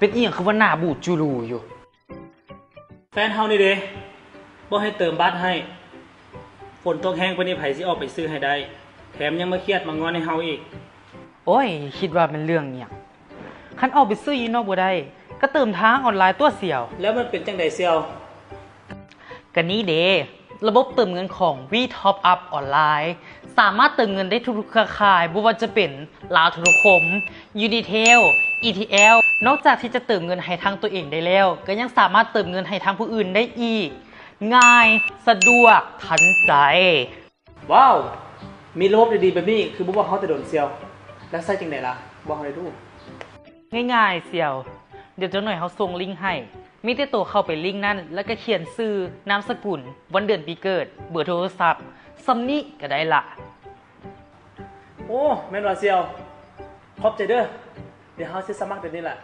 ປັນອີ່ຫຍັງຄືວ່າໜ້າບູດຈູລູຢູ່? ແຟນເຮົານີ້ເດ ບໍ່ໃຫ້ເຕີມບັດໃຫ້. ຝົນຕົກແຮງປານນີ້ ໃຜຊິອອກໄປຊື້ໃຫ້ໄດ້? ແຖມຍັງມາຄຽດມາງອນໃຫ້ເຮົາອີກ. ໂອ້ຍ ຄິດວ່າແມ່ນເລື່ອງຫຍັງ? ຄັນອອກໄປຊື້ຢູ່ນອກບໍ່ໄດ້ ກໍເຕີມທາງອອນລາຍຕົ໋ວສ່ຽວ. ແລ້ວມັນເປັນຈັ່ງໃດສ່ຽວ? ກະນີ້ເດ ລະບົບເຕີມເງິນຂອງ V Top Up ອອນລາຍ ສາມາດເຕີມເງິນໄດ້ທຸກໆເຄືອຂ່າຍ ບໍ່ວ່າຈະເປັນ Lao Telecom, Unitel, E T L. ນອກຈາກທີ່ຈະເຕີມເງິນໃຫ້ທາງຕົວເອງໄດ້ແລ້ວ ກໍຍັງສາມາດເຕີມເງິນໃຫ້ທາງຜູ້ອື່ນໄດ້ອີກ. ງ່າຍ, ສະດວກ, ທັນໃຈ. ວ້າວ! ມີລະບົບດີໆແບບນີ້ ຄືບໍ່ບອກເຮົາແຕ່ດົນສ່ຽວ? ແລ້ວໃຊ້ຈັ່ງໃດລະ? ບອກເຮົາແດ່ດູ. ງ່າຍໆສ່ຽວ, ດຽວຈັກໜ່ອຍເຮົາສົ່ງລິ້ງໃຫ້. ມີແຕ່ໂຕເຂົ້າໄປລິ້ງນັ້ນ ແລ້ວກໍຂຽນຊື່, ນາມສະກຸນ, ວັນເດືອນປີເກີດ, ເບີໂທລະສັບ, ສ່ຳນີ້ກໍໄດ້ລະ. ໂອ້ ແມ່ນວ່າສ່ຽວ. ຂອບໃຈເດີ. ດຽວເຮົາຊິສະໝັກດຽວນີ້ລະ.